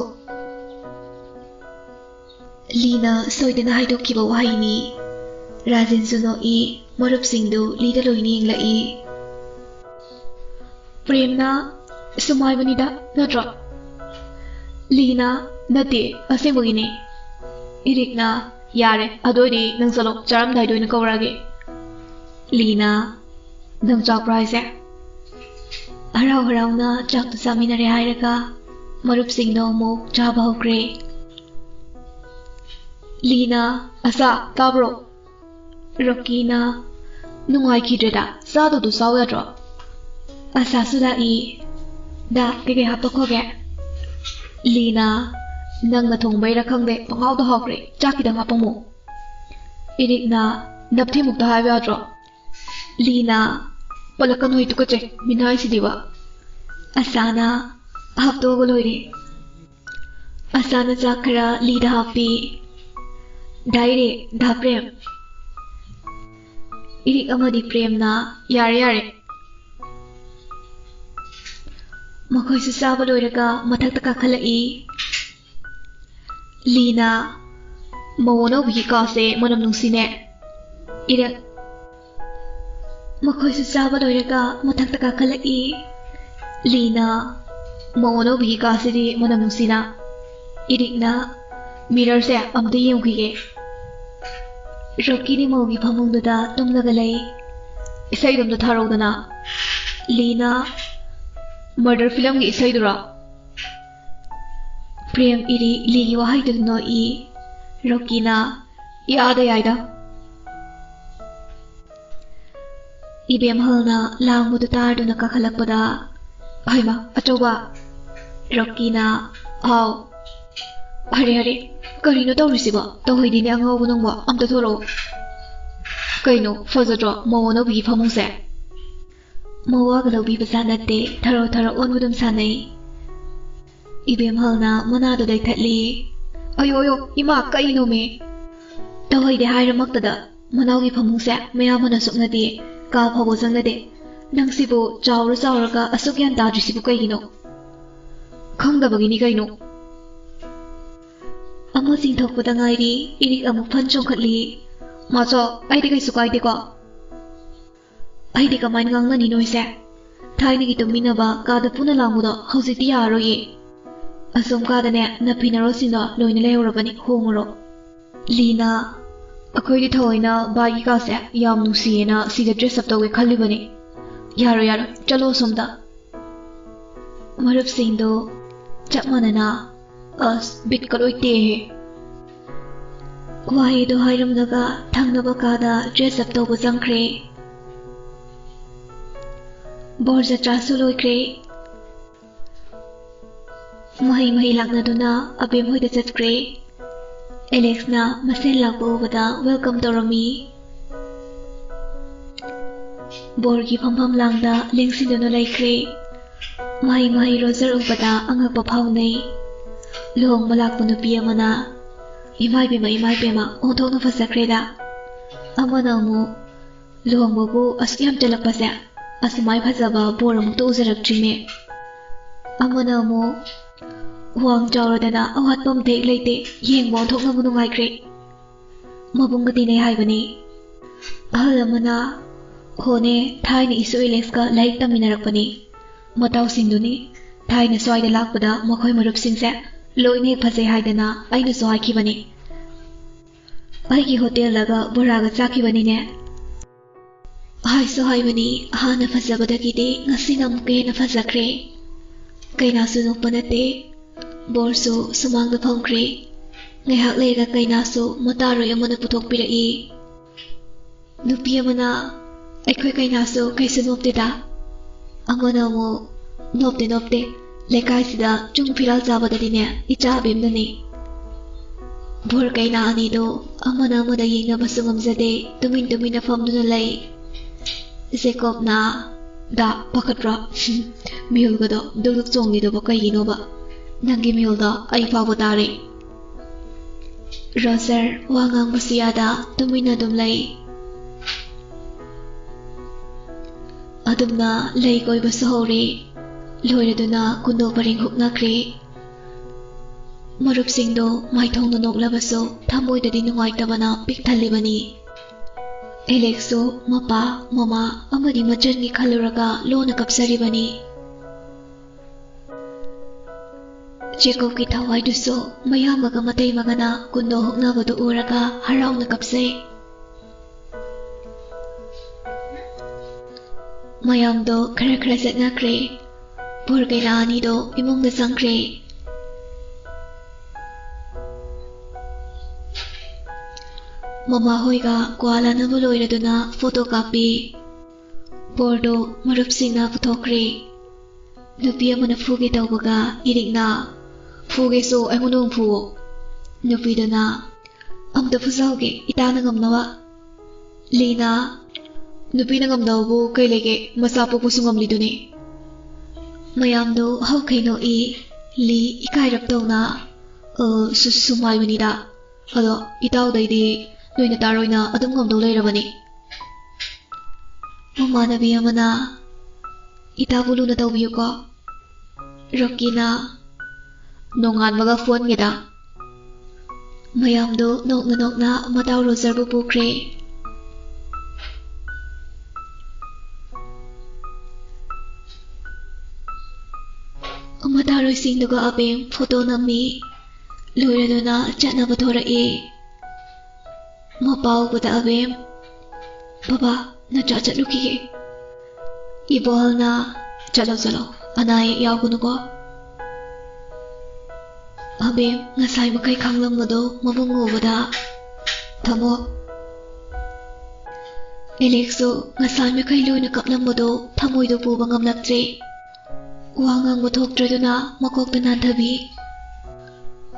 ꯂꯤꯅ ꯁꯣꯏꯗꯅ ꯍꯥꯏꯗꯣꯛꯈꯤꯕ ꯋꯥꯍꯩꯅꯤ꯫ ꯔꯥꯖꯦꯟꯁꯨ ꯅꯣꯛꯏ꯫ ꯃꯔꯨꯞꯁꯤꯡꯗꯨ ꯂꯤꯗ ꯂꯣꯏꯅ ꯌꯦꯡꯂꯛꯏ꯫ ꯄ꯭ꯔꯦꯝꯅ ꯁꯨꯝ ꯍꯥꯏꯕꯅꯤꯗ, ꯅꯠꯇ꯭ꯔꯣ? ꯂꯤꯅ, ꯅꯠꯇꯦ, ꯑꯁꯦꯡꯕꯒꯤꯅꯦ꯫ ꯏꯔꯤꯛꯅ, ꯌꯥꯔꯦ, ꯑꯗꯨ ꯑꯣꯏꯗꯤ ꯅꯪ ꯆꯠꯂꯣ, ꯆꯥꯔꯝꯗꯥꯏꯗ ꯑꯣꯏꯅ ꯀꯧꯔꯛꯑꯒꯦ꯫ ꯂꯤꯅ, ꯅꯪ ꯆꯥꯛꯄ꯭ꯔꯥ ꯍꯥꯏꯁꯦ? ꯍꯔꯥꯎ ꯍꯔꯥꯎꯅ ꯆꯥꯛꯇꯨ ꯆꯥꯃꯤꯟꯅꯔꯦ ꯍꯥꯏꯔꯒ ꯃꯔꯨꯞꯁꯤꯡꯗꯣ ꯑꯃꯨꯛ ꯆꯥꯕ ꯍꯧꯈ꯭ꯔꯦ꯫ ꯂꯤꯅ, ꯑꯁꯥ, ꯇꯥꯕ꯭ꯔꯣ? ꯔꯣꯀꯤꯅ, ꯅꯨꯡꯉꯥꯏꯈꯤꯗ꯭ꯔꯦꯗ, ꯆꯥꯗꯧꯗꯨ ꯆꯥꯎ ꯌꯥꯗ꯭ꯔꯣ? ꯑꯁꯥꯁꯨ ꯂꯥꯛꯏ꯫ ꯗꯥ, ꯀꯩꯀꯩ ꯍꯥꯞꯄꯛꯈꯣꯒꯦ? ꯂꯤꯅ, ꯅꯪꯅ ꯊꯣꯡꯕꯩꯔꯥ ꯈꯪꯗꯦ, ꯄꯪꯍꯥꯎꯗ ꯍꯥꯎꯈ꯭ꯔꯦ, ꯆꯥꯛ ꯈꯤꯇꯪ ꯍꯥꯞꯄꯝꯃꯣ꯫ ꯏꯔꯤꯛꯅ, ꯅꯞꯊꯤꯃꯨꯛꯇ ꯍꯥꯏꯕ ꯌꯥꯗ꯭ꯔꯣ? ꯂꯤꯅ, ꯄꯜꯂꯛꯀꯅꯨ, ꯑꯩ ꯇꯨꯀꯠꯆꯩ, ꯃꯤꯅꯥꯏꯁꯤꯗꯤꯕ꯫ ꯑꯁꯥꯅ, ꯍꯥꯞꯇꯣꯛꯑꯒ ꯂꯣꯏꯔꯦ꯫ ꯑꯁꯥꯅ ꯆꯥꯛ ꯈꯔ ꯂꯤꯗ ꯍꯥꯞꯄꯤ꯫ ꯗꯥ ꯏꯔꯤꯛ, ꯗꯥ ꯄ꯭ꯔꯦꯝ꯫ ꯏꯔꯤꯛ ꯑꯃꯗꯤ ꯄ꯭ꯔꯦꯝꯅ, ꯌꯥꯔꯦ, ꯌꯥꯔꯦ꯫ ꯃꯈꯣꯏꯁꯨ ꯆꯥꯕ ꯂꯣꯏꯔꯒ ꯃꯊꯛꯇ ꯀꯥꯈꯠꯂꯛꯏ꯫ ꯂꯤꯅ, ꯃꯧ ꯑꯅꯧꯕꯤꯒꯤ ꯀꯥꯁꯦ ꯃꯅꯝ ꯅꯨꯡꯁꯤꯅꯦ꯫ ꯏꯔꯤꯛ꯫ ꯃꯈꯣꯏꯁꯨ ꯆꯥꯕ ꯂꯣꯏꯔꯒ ꯃꯊꯛꯇ ꯀꯥꯈꯠꯂꯛꯏ꯫ ꯂꯤꯅ, ꯃꯧ ꯑꯅꯧꯕꯤꯒꯤ ꯀꯥꯁꯤꯗꯤ ꯃꯅꯝ ꯅꯨꯡꯁꯤꯅ꯫ ꯏꯔꯤꯛꯅ, ꯃꯤꯔꯔꯁꯦ ꯑꯝꯇ ꯌꯦꯡꯈꯤꯒꯦ꯫ ꯔꯣꯀꯤꯗꯤ ꯃꯧꯒꯤ ꯐꯃꯨꯡꯗꯨꯗ ꯇꯨꯝꯂꯒ ꯂꯩ꯫ ꯏꯁꯩꯗꯣ ꯑꯝꯇ ꯊꯥꯔꯛꯎꯗꯅ꯫ ꯂꯤꯅ, ꯃꯔꯗꯔ ꯐꯤꯂꯝꯒꯤ ꯏꯁꯩꯗꯨꯔꯣ? ꯄ꯭ꯔꯦꯝ ꯏꯔꯤꯛ ꯂꯤꯒꯤ ꯋꯥꯍꯩꯗꯨꯗ ꯅꯣꯛꯏ꯫ ꯔꯣꯀꯤꯅ, ꯏꯌꯥꯗ ꯌꯥꯏꯗ꯫ ꯏꯕꯦꯝꯍꯜꯅ ꯂꯥꯡꯕꯗꯨ ꯇꯥꯔꯗꯨꯅ ꯀꯥꯈꯠꯂꯛꯄꯗ, ꯍꯩꯃꯥ, ꯑꯆꯧꯕ! ꯔꯣꯀꯤꯅ, ꯍꯥꯎ꯫ ꯑꯔꯦ, ꯑꯔꯦ, ꯀꯔꯤꯅꯣ ꯇꯧꯔꯤꯁꯤꯕꯣ? ꯇꯧꯍꯩꯗꯦꯅꯦ ꯑꯉꯥꯎꯕ ꯅꯪꯕꯣ, ꯑꯝꯇ ꯊꯣꯔꯛꯑꯣ꯫ ꯀꯩꯅꯣ, ꯐꯖꯗ꯭ꯔꯣ ꯃꯧ ꯑꯅꯧꯕꯤꯒꯤ ꯐꯃꯨꯡꯁꯦ? ꯃꯋꯥꯒ ꯂꯧꯕꯤꯕ ꯖꯥꯠ ꯅꯠꯇꯦ, ꯊꯔꯣ ꯊꯔꯣ ꯑꯣꯟꯕꯗꯨꯝ ꯁꯥꯟꯅꯩ꯫ ꯏꯕꯦꯝꯍꯜꯅ ꯃꯅꯥꯗꯨ ꯂꯩꯊꯠꯂꯤ꯫ ꯑꯌꯣ, ꯑꯌꯣ, ꯏꯃꯥ, ꯀꯩꯅꯣꯃꯤ? ꯇꯧꯍꯩꯗꯦ ꯍꯥꯏꯔꯃꯛꯇꯗ ꯃꯅꯥꯎꯒꯤ ꯐꯃꯨꯡꯁꯦ ꯃꯌꯥꯝꯕꯅ ꯁꯨꯛꯅꯗꯦ, ꯀꯥ ꯐꯥꯎꯕ ꯆꯪꯅꯗꯦ꯫ ꯅꯪꯁꯤꯕꯨ ꯆꯥꯎꯔ ꯆꯥꯎꯔꯒ ꯑꯁꯨꯛ ꯒ꯭ꯌꯥꯟ ꯇꯥꯗ꯭ꯔꯤꯁꯤꯕꯨ ꯀꯩꯒꯤꯅꯣ? ꯈꯪꯗꯕꯒꯤꯅꯤ ꯀꯩꯅꯣ꯫ ꯑꯃ ꯆꯤꯡꯊꯣꯛꯄꯗ ꯉꯥꯏꯔꯤ, ꯏꯔꯤꯛ ꯑꯃꯨꯛ ꯐꯟ ꯆꯣꯡꯈꯠꯂꯤ꯫ ꯃꯥꯆꯧ, ꯑꯩꯗꯤ ꯀꯩꯁꯨ ꯀꯥꯏꯗꯦꯀꯣ꯫ ꯑꯩꯗꯤ ꯀꯃꯥꯏꯅ ꯉꯥꯡꯅꯅꯤ ꯅꯣꯏꯁꯦ? ꯊꯥꯏꯅꯒꯤ ꯇꯨꯝꯃꯤꯟꯅꯕ ꯀꯥꯗ ꯄꯨꯟꯅ ꯂꯥꯡꯕꯗꯣ ꯍꯧꯖꯤꯛꯇꯤ ꯌꯥꯔꯔꯣꯏꯌꯦ꯫ ꯑꯁꯣꯝ ꯀꯥꯗꯅꯦ ꯅꯐꯤ ꯅꯔꯣꯜꯁꯤꯡꯗꯣ ꯂꯣꯏꯅ ꯂꯩꯍꯧꯔꯕꯅꯤ, ꯍꯣꯡꯉꯨꯔꯣ꯫ ꯂꯤꯅꯥ, ꯑꯩꯈꯣꯏꯗꯤ ꯊꯑꯣꯏꯅ ꯕꯥꯏꯒꯤ ꯀꯥꯁꯦ ꯌꯥꯝ ꯅꯨꯡꯁꯤꯌꯦꯅ ꯁꯤꯗ dress up ꯇꯧꯒꯦ ꯈꯜꯂꯤꯕꯅꯤ꯫ ꯌꯥꯔꯣꯏ, ꯌꯥꯔꯣꯏ, ꯆꯠꯂꯣ ꯑꯁꯣꯝꯗ꯫ ꯃꯔꯨꯞꯁꯤꯡꯗꯣ ꯆꯞ ꯃꯥꯟꯅꯅ, ꯑꯁ, ꯕꯤꯠꯀ ꯂꯣꯏ ꯇꯦꯛꯑꯦꯍꯦ꯫ ꯋꯥꯍꯩꯗꯣ ꯍꯥꯏꯔꯝꯂꯒ ꯊꯪꯅꯕ ꯀꯥꯗ dress up ꯇꯧꯕ ꯆꯪꯈ꯭ꯔꯦ꯫ ꯕꯣꯔ ꯖꯇ꯭ꯔꯥꯁꯨ ꯂꯣꯏꯈ꯭ꯔꯦ꯫ ꯃꯍꯩ ꯃꯍꯩ ꯂꯥꯛꯅꯗꯨꯅ ꯑꯕꯦꯝ ꯍꯣꯏꯗ ꯆꯠꯈ꯭ꯔꯦ꯫ ꯑꯦꯂꯦꯛꯁꯅ ꯃꯁꯦꯟ ꯂꯥꯛꯄ ꯎꯕꯗ welcome ꯇꯧꯔꯝꯃꯤ꯫ ꯕꯣꯔꯒꯤ ꯐꯝꯐꯝ ꯂꯥꯡꯗ ꯂꯦꯡꯁꯤꯟꯗꯨꯅ ꯂꯩꯈ꯭ꯔꯦ꯫ ꯃꯍꯩ ꯃꯍꯩ ꯔꯣꯖꯔ ꯎꯕꯗ ꯑꯉꯛꯄ ꯐꯥꯎꯅꯩ꯫ ꯂꯨꯍꯣꯡꯕ ꯂꯥꯛꯄ ꯅꯨꯄꯤ ꯑꯃꯅ, "ꯏꯃꯥꯏ ꯄꯦꯝꯃ, ꯏꯃꯥꯏ ꯄꯦꯝꯃ, ꯑꯣꯟꯊꯣꯛꯅ ꯐꯖꯈ꯭ꯔꯦꯗ"꯫ ꯑꯃꯅ ꯑꯃꯨꯛ, "ꯂꯨꯍꯣꯡꯕꯕꯨ ꯑꯁꯨꯛ ꯌꯥꯝ ꯆꯜꯂꯛꯄꯁꯦ, ꯑꯁꯨꯃꯥꯏ ꯐꯖꯕ ꯕꯣꯔ ꯑꯃꯨꯛꯇ ꯎꯖꯔꯛꯇ꯭ꯔꯤꯅꯦ"꯫ ꯑꯃꯅ ꯑꯃꯨꯛ, "ꯋꯥꯡ ꯆꯥꯎꯔꯗꯅ ꯑꯋꯥꯠꯄ ꯑꯃꯇ ꯍꯦꯛ ꯂꯩꯇꯦ, ꯌꯦꯡꯕ ꯑꯣꯟꯊꯣꯛꯅꯕꯨ ꯅꯨꯡꯉꯥꯏꯈ꯭ꯔꯦ꯫ ꯃꯕꯨꯡꯒ ꯇꯤꯟꯅꯩ ꯍꯥꯏꯕꯅꯤ"꯫ ꯑꯍꯜ ꯑꯃꯅ, "ꯍꯣꯅꯦ, ꯊꯥꯏꯅ ꯏꯁꯨ ꯑꯦꯂꯦꯛꯁꯀ ꯂꯥꯏꯔꯤꯛ ꯇꯝꯃꯤꯟꯅꯔꯛꯄꯅꯤ꯫ ꯃꯇꯥꯎꯁꯤꯡꯗꯨꯅꯤ ꯊꯥꯏꯅ ꯁ꯭ꯋꯥꯏꯗ ꯂꯥꯛꯄꯗ ꯃꯈꯣꯏ ꯃꯔꯨꯞꯁꯤꯡꯁꯦ ꯂꯣꯏꯅ ꯍꯦꯛ ꯐꯖꯩ ꯍꯥꯏꯗꯅ ꯑꯩꯅꯁꯨ ꯍꯥꯏꯈꯤꯕꯅꯤ꯫ ꯑꯩꯒꯤ ꯍꯣꯇꯦꯜꯗꯒ ꯕꯣꯔꯥꯒ ꯆꯥꯈꯤꯕꯅꯤꯅꯦ"꯫ ꯍꯥꯏꯁꯨ ꯍꯥꯏꯕꯅꯤ, ꯍꯥꯟꯅ ꯐꯖꯕꯗꯒꯤꯗꯤ ꯉꯁꯤꯅ ꯑꯃꯨꯛꯀ ꯍꯦꯟꯅ ꯐꯖꯈ꯭ꯔꯦ꯫ ꯀꯩꯅꯥꯁꯨ ꯅꯣꯛꯄ ꯅꯠꯇꯦ, ꯕꯣꯔꯁꯨ ꯁꯨꯃꯥꯡꯗ ꯐꯝꯈ꯭ꯔꯦ꯫ ꯉꯥꯏꯍꯥꯛ ꯂꯩꯔꯒ ꯀꯩꯅꯥꯁꯨ ꯃꯇꯥꯔꯣꯏ ꯑꯃꯅ ꯄꯨꯊꯣꯛꯄꯤꯔꯛꯏ꯫ ꯅꯨꯄꯤ ꯑꯃꯅ, "ꯑꯩꯈꯣꯏ ꯀꯩꯅꯥꯁꯨ ꯀꯩꯁꯨ ꯅꯣꯞꯇꯦꯗ"꯫ ꯑꯃꯅ ꯑꯃꯨꯛ, "ꯅꯣꯞꯇꯦ, ꯅꯣꯞꯇꯦ, ꯂꯩꯀꯥꯏꯁꯤꯗ ꯆꯨꯡ ꯐꯤꯔꯥꯜ ꯆꯥꯕꯗꯗꯤꯅꯦ ꯏꯆꯥ ꯑꯕꯦꯝꯅꯅꯤ"꯫ ꯕꯣꯔ ꯀꯩꯅꯥ ꯑꯅꯤꯗꯣ ꯑꯃꯅ ꯑꯃꯗ ꯌꯦꯡꯅꯕꯁꯨ ꯉꯝꯖꯗꯦ, ꯇꯨꯃꯤꯟ ꯇꯨꯃꯤꯟꯅ ꯐꯝꯗꯨꯅ ꯂꯩ꯫ ꯖꯦꯀꯣꯕꯅ, "ꯗꯥ, ꯄꯥꯈꯠꯄ꯭ꯔꯣ? ꯃꯤꯍꯨꯜꯒꯗꯣ ꯗꯨꯛ ꯗꯨꯛ ꯆꯣꯡꯉꯤꯗꯨꯕꯨ ꯀꯩꯒꯤꯅꯣꯕ? ꯅꯪꯒꯤ ꯃꯤꯍꯨꯜꯗꯣ ꯑꯩ ꯐꯥꯎꯕ ꯇꯥꯔꯦ"꯫ ꯔꯣꯖꯔ ꯋꯥ ꯉꯥꯡꯕꯁꯨ ꯌꯥꯗ ꯇꯨꯃꯤꯟꯅ ꯑꯗꯨꯝ ꯂꯩ꯫ ꯑꯗꯨꯝꯅ ꯂꯩ ꯀꯣꯏꯕꯁꯨ ꯍꯧꯔꯦ꯫ ꯂꯣꯏꯔꯗꯨꯅ ꯀꯨꯟꯗꯣ ꯄꯔꯦꯡ ꯍꯨꯛꯅꯈ꯭ꯔꯦ꯫ ꯃꯔꯨꯞꯁꯤꯡꯗꯣ ꯃꯥꯏꯊꯣꯡꯗ ꯅꯣꯛꯂꯕꯁꯨ ꯊꯃꯣꯏꯗꯗꯤ ꯅꯨꯡꯉꯥꯏꯇꯕꯅ ꯄꯤꯛ ꯊꯜꯂꯤꯕꯅꯤ꯫ ꯑꯦꯂꯦꯛꯁꯁꯨ ꯃꯄꯥ, ꯃꯃꯥ ꯑꯃꯗꯤ ꯃꯆꯟꯒꯤ ꯈꯜꯂꯨꯔꯒ ꯂꯣꯟꯅ ꯀꯞꯆꯔꯤꯕꯅꯤ꯫ ꯖꯦꯀꯣꯕꯀꯤ ꯊꯋꯥꯏꯗꯨꯁꯨ ꯃꯌꯥꯝꯕꯒ ꯃꯇꯩꯃꯒꯅ ꯀꯨꯟꯗꯣ ꯍꯨꯛꯅꯕꯗꯨ ꯎꯔꯒ ꯍꯔꯥꯎꯅ ꯀꯞꯆꯩ꯫ ꯃꯌꯥꯝꯗꯣ ꯈꯔ ꯈꯔ ꯆꯠꯅꯈ꯭ꯔꯦ꯫ ꯄꯣꯔ ꯀꯩꯅꯥ ꯑꯅꯤꯗꯣ ꯏꯃꯨꯡꯗ ꯆꯪꯈ꯭ꯔꯦ꯫ ꯃꯃꯥ ꯍꯣꯏꯒ ꯀ꯭ꯋꯥ ꯂꯥꯟꯅꯕ ꯂꯣꯏꯔꯗꯨꯅ ꯐꯣꯇꯣ ꯀꯥꯞꯄꯤ꯫ ꯄꯣꯔꯗꯣ ꯃꯔꯨꯞꯁꯤꯡꯅ ꯄꯨꯊꯣꯛꯈ꯭ꯔꯦ꯫ ꯅꯨꯄꯤ ꯑꯃꯅ ꯐꯨꯒꯦ ꯇꯧꯕꯒ ꯏꯔꯤꯛꯅ, "ꯐꯨꯒꯦꯁꯨ ꯑꯩꯉꯣꯟꯗ ꯑꯃꯨꯛ ꯐꯨꯋꯣ"꯫ ꯅꯨꯄꯤꯗꯨꯅ, "ꯑꯝꯇ ꯐꯨꯖꯍꯧꯒꯦ ꯏꯇꯥꯅ ꯉꯝꯅꯕ"꯫ ꯂꯤꯅ, "ꯅꯨꯄꯤꯅ ꯉꯝꯗꯕꯕꯨ ꯀꯩ ꯂꯩꯒꯦ, ꯃꯆꯥ ꯄꯣꯛꯄꯁꯨ ꯉꯝꯂꯤꯗꯨꯅꯤ"꯫ ꯃꯌꯥꯝꯗꯣ ꯍꯧꯈꯩ ꯅꯣꯛꯏ꯫ ꯂꯤ ꯏꯀꯥꯏꯔꯞ ꯇꯧꯅ, "ꯑ, ꯁꯨ-, ꯁꯨꯝ ꯍꯥꯏꯕꯅꯤꯗ꯫ ꯑꯗꯣ ꯏꯇꯥꯎꯗꯩꯗꯤ ꯅꯣꯏ ꯅꯇꯥꯔꯣꯏꯅ ꯑꯗꯨꯝ ꯉꯝꯗꯧ ꯂꯩꯔꯕꯅꯤ"꯫ ꯃꯃꯥꯟꯅꯕꯤ ꯑꯃꯅ, "ꯏꯇꯥꯕꯨ ꯂꯨꯅ ꯇꯧꯕꯤꯌꯨꯀꯣ"꯫ ꯔꯣꯀꯤꯅ, "ꯅꯣꯡꯉꯥꯟꯕꯒ ꯐꯣꯟꯒꯦꯗ"꯫ ꯃꯌꯥꯝꯗꯣ ꯅꯣꯛꯅ ꯅꯣꯛꯅ ꯃꯇꯥꯎ ꯔꯣꯖꯔꯕꯨ ꯄꯨꯈ꯭ꯔꯦ꯫ ꯃꯇꯥꯔꯣꯏꯁꯤꯡꯗꯨꯒ ꯑꯕꯦꯝ ꯐꯣꯇꯣ ꯅꯝꯃꯤ꯫ ꯂꯣꯏꯔꯗꯨꯅ ꯆꯠꯅꯕ ꯊꯣꯔꯛꯏ꯫ ꯃꯄꯥ ꯎꯕꯗ ꯑꯕꯦꯝ, "ꯕꯕꯥ, ꯅꯆꯥ ꯆꯠꯂꯨꯈꯤꯒꯦ"꯫ ꯏꯕꯣꯍꯜꯅ, "ꯆꯠꯂꯣ, ꯆꯠꯂꯣ, ꯑꯅꯥ ꯑꯌꯦꯛ ꯌꯥꯎꯒꯅꯨꯀꯣ"꯫ ꯑꯕꯦꯝ ꯉꯁꯥꯏ ꯃꯈꯩ ꯈꯥꯡꯂꯝꯕꯗꯣ ꯃꯕꯨꯡ ꯎꯕꯗ, "ꯊꯝꯃꯣ"꯫ ꯑꯦꯂꯦꯛꯁꯁꯨ ꯉꯁꯥꯏ ꯃꯈꯩ ꯂꯣꯏꯅ ꯀꯞꯂꯝꯕꯗꯣ ꯊꯃꯣꯏꯗ ꯄꯨꯕ ꯉꯝꯂꯛꯇ꯭ꯔꯦ꯫ ꯋꯥ ꯉꯥꯡꯕ ꯊꯣꯛꯇ꯭ꯔꯗꯨꯅ ꯃꯀꯣꯛꯇ ꯅꯥꯟꯊꯕꯤ꯫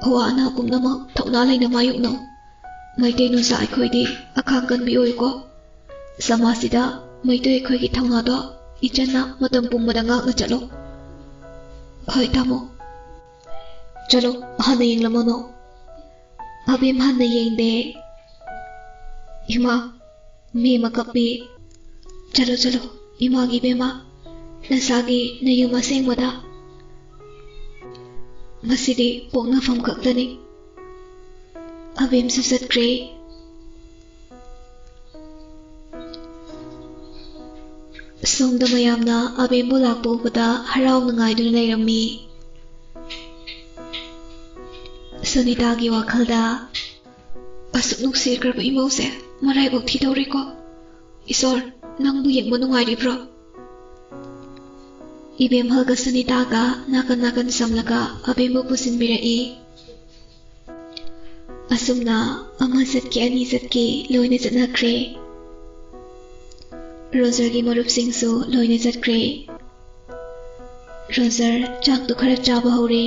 "ꯑꯋꯥ ꯑꯅꯥ ꯄꯨꯝꯅꯃꯛ ꯊꯧꯅꯥ ꯂꯩꯅ ꯃꯥꯌꯣꯛꯅꯧ꯫ ꯃꯩꯇꯩ ꯅꯨꯡꯁꯥ ꯑꯩꯈꯣꯏꯗꯤ ꯑꯈꯥꯡ ꯀꯟꯕꯤ ꯑꯣꯏꯌꯨꯀꯣ꯫ ꯁꯃꯥꯖꯁꯤꯗ ꯃꯩꯇꯩ ꯑꯩꯈꯣꯏꯒꯤ ꯊꯧꯅꯥꯗꯣ ꯏꯆꯟꯅ ꯃꯇꯝ ꯄꯨꯝꯕꯗ ꯉꯥꯛꯅ ꯆꯠꯂꯨ"꯫ "ꯍꯣꯏ ꯇꯥꯃꯣ"꯫ "ꯆꯠꯂꯣ, ꯍꯥꯟꯅ ꯌꯦꯡꯂꯝꯃꯅꯨ"꯫ ꯑꯕꯦꯝ ꯍꯟꯅ ꯌꯦꯡꯗꯦ꯫ "ꯏꯃꯥ"꯫ ꯃꯦꯝꯃ ꯀꯞꯄꯤ꯫ "ꯆꯠꯂꯣ, ꯆꯠꯂꯣ, ꯏꯃꯥꯒꯤ ꯏꯕꯦꯝꯃ, ꯅꯁꯥꯒꯤ ꯅꯌꯨꯝ ꯑꯁꯦꯡꯕꯗ꯫ ꯃꯁꯤꯗꯤ ꯄꯣꯛꯅꯐꯝ ꯈꯛꯇꯅꯤ"꯫ ꯑꯕꯦꯝꯁꯨ ꯆꯠꯈ꯭ꯔꯦ꯫ ꯁꯣꯝꯗ ꯃꯌꯥꯝꯅ ꯑꯕꯦꯝꯕꯨ ꯂꯥꯛꯄ ꯎꯕꯗ ꯍꯔꯥꯎꯅ ꯉꯥꯏꯗꯨꯅ ꯂꯩꯔꯝꯃꯤ꯫ ꯁꯨꯅꯤꯇꯥꯒꯤ ꯋꯥꯈꯜꯗ, "ꯑꯁꯨꯛ ꯅꯨꯡꯁꯤꯈ꯭ꯔꯕ ꯏꯃꯧꯁꯦ ꯃꯔꯥꯏꯕꯛ ꯊꯤꯗꯧꯔꯦꯀꯣ꯫ ꯏꯁꯣꯔ, ꯅꯪꯕꯨ ꯌꯦꯡꯕ ꯅꯨꯡꯉꯥꯏꯔꯤꯕ꯭ꯔꯣ?" ꯏꯕꯦꯝꯍꯜꯒ ꯁꯨꯅꯤꯇꯥꯒ ꯅꯥꯀꯟ ꯅꯥꯀꯟ ꯆꯝꯂꯒ ꯑꯕꯦꯝꯕꯨ ꯄꯨꯁꯤꯟꯕꯤꯔꯛꯏ꯫ ꯑꯁꯨꯝꯅ ꯑꯃ ꯆꯠꯀꯦ ꯑꯅꯤ ꯆꯠꯀꯦ ꯂꯣꯏꯅ ꯆꯠꯅꯈ꯭ꯔꯦ꯫ ꯔꯣꯖꯔꯒꯤ ꯃꯔꯨꯞꯁꯤꯡꯁꯨ ꯂꯣꯏꯅ ꯆꯠꯈ꯭ꯔꯦ꯫ ꯔꯣꯖꯔ ꯆꯥꯛꯇꯨ ꯈꯔ ꯆꯥꯕ ꯍꯧꯔꯦ꯫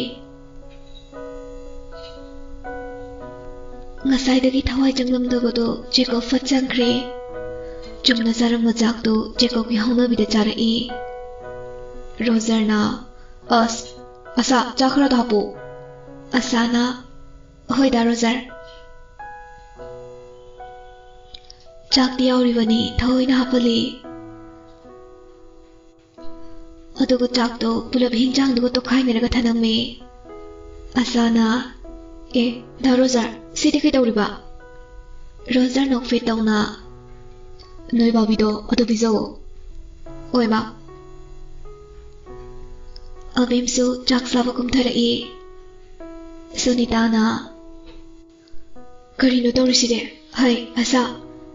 ꯉꯁꯥꯏꯗꯒꯤ ꯊꯋꯥꯏ ꯆꯪꯂꯝꯗꯕꯗꯣ ꯖꯦꯀꯣꯕ ꯐꯠ ꯆꯪꯈ꯭ꯔꯦ꯫ ꯆꯨꯝꯅ ꯆꯥꯔꯝꯕ ꯆꯥꯛꯇꯨ ꯖꯦꯀꯣꯕꯀꯤ ꯍꯧꯅꯕꯤꯗ ꯆꯥꯔꯛꯏ꯫ ꯔꯣꯖꯔꯅ, "ꯑꯁ, ꯑꯁꯥ, ꯆꯥꯛ ꯈꯔꯗ ꯍꯥꯞꯄꯨ꯫" ꯑꯁꯥꯅ, "ꯍꯣꯏꯗ, ꯔꯣꯖꯔ꯫" ꯆꯥꯛꯇꯤ ꯌꯥꯎꯔꯤꯕꯅꯤ, ꯊꯑꯣꯏꯅ ꯍꯥꯞꯄꯜꯂꯤ꯫ ꯑꯗꯨꯒ ꯆꯥꯛꯇꯣ ꯄꯨꯂꯞ ꯍꯤꯟꯖꯥꯡꯗꯨꯒ ꯇꯣꯈꯥꯏꯅꯔꯒ ꯊꯅꯝꯃꯦ꯫ ꯑꯁꯥꯅ, "ꯑꯦ, ꯗꯥ ꯔꯣꯖꯔ, ꯁꯤꯗꯤ ꯀꯩꯗꯧꯔꯤꯕ?" ꯔꯣꯖꯔ ꯅꯣꯛꯐꯦꯠ ꯇꯧꯅ, "ꯅꯣꯏ ꯕꯥꯕꯤꯗꯣ ꯑꯗꯨ ꯄꯤꯖꯧ꯫" "ꯑꯣꯏ, ꯃꯥ꯫" ꯑꯕꯦꯝꯁꯨ ꯆꯥꯛ ꯆꯥꯕ ꯀꯨꯝꯊꯔꯛꯏ꯫ ꯁꯨꯅꯤꯇꯥꯅ, "ꯀꯔꯤꯅꯣ ꯇꯧꯔꯤꯁꯤꯗꯤ? ꯍꯩ, ꯑꯁꯥ,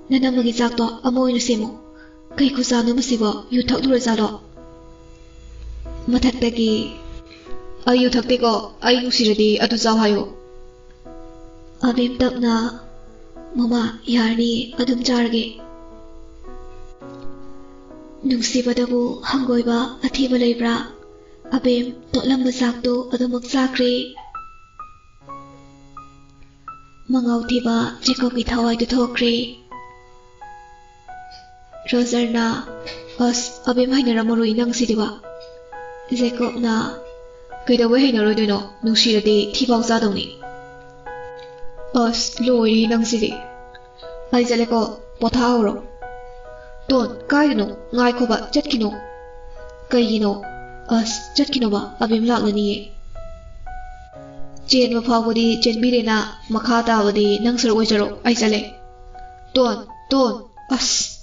ꯅꯅꯝꯃꯒꯤ ꯆꯥꯛꯇꯣ ꯑꯃ ꯑꯣꯏꯅ ꯁꯦꯝꯃꯨ꯫ ꯀꯩ ꯈꯨꯆꯥꯅꯣ ꯃꯁꯤꯕꯣ? ꯌꯨ ꯊꯛꯂꯨꯔꯖꯥꯠꯂꯣ?" ꯃꯊꯛꯇꯒꯤ, "ꯑꯩ ꯌꯨ ꯊꯛꯇꯦꯀꯣ, ꯑꯩ ꯅꯨꯡꯁꯤꯔꯗꯤ ꯑꯗꯨ ꯆꯥꯎ ꯍꯥꯏꯌꯨ꯫" ꯑꯕꯦꯝ ꯇꯞꯅ, "ꯃꯃꯥ, ꯌꯥꯔꯅꯤ, ꯑꯗꯨꯝ ꯆꯥꯔꯒꯦ꯫" ꯅꯨꯡꯁꯤꯕꯗꯕꯨ ꯍꯪꯒꯣꯏꯕ ꯑꯊꯤꯕ ꯂꯩꯕ꯭ꯔꯥ? ꯑꯕꯦꯝ ꯇꯣꯠꯂꯝꯕ ꯆꯥꯛꯇꯨ ꯑꯗꯨꯃꯛ ꯆꯥꯈ꯭ꯔꯦ꯫ ꯃꯉꯥꯎ ꯊꯤꯕ ꯖꯦꯀꯣꯕꯀꯤ ꯊꯋꯥꯏꯗꯨ ꯊꯣꯛꯈ꯭ꯔꯦ꯫ ꯔꯣꯖꯔꯅ, "ꯑꯁ, ꯑꯕꯦꯝ ꯍꯩꯅꯔꯝꯃꯔꯣꯏ ꯅꯪꯁꯤꯗꯤꯕ꯫" ꯖꯦꯀꯣꯕꯅ, "ꯀꯩꯗꯧꯕꯩ ꯍꯩꯅꯔꯣꯏꯗꯣꯏꯅꯣ? ꯅꯨꯡꯁꯤꯔꯗꯤ ꯊꯤꯐꯥꯎ ꯆꯥꯗꯧꯅꯤ꯫" "ꯑꯁ, ꯂꯣꯏꯔꯦ ꯅꯪꯁꯤꯗꯤ꯫ ꯑꯩ ꯆꯠꯂꯦꯀꯣ, ꯄꯣꯊꯥꯍꯧꯔꯣ꯫" "ꯇꯣꯟ, ꯀꯥꯏꯗꯅꯣ? ꯉꯥꯏꯈꯣꯕ, ꯆꯠꯈꯤꯅꯣ꯫" "ꯀꯩꯒꯤꯅꯣ?" "ꯑꯁ, ꯆꯠꯈꯤꯅꯣꯕ, ꯑꯕꯦꯝ ꯂꯥꯛꯂꯅꯤꯌꯦ꯫" "ꯆꯦꯟꯕ ꯐꯥꯎꯕꯗꯤ ꯆꯦꯟꯕꯤꯔꯦꯅ, ꯃꯈꯥ ꯇꯥꯕꯗꯤ ꯅꯪ ꯁꯔꯨꯛ ꯑꯣꯏꯖꯔꯣ, ꯑꯩ ꯆꯠꯂꯦ꯫" "ꯇꯣꯟ, ꯇꯣꯟ, ꯑꯁ!"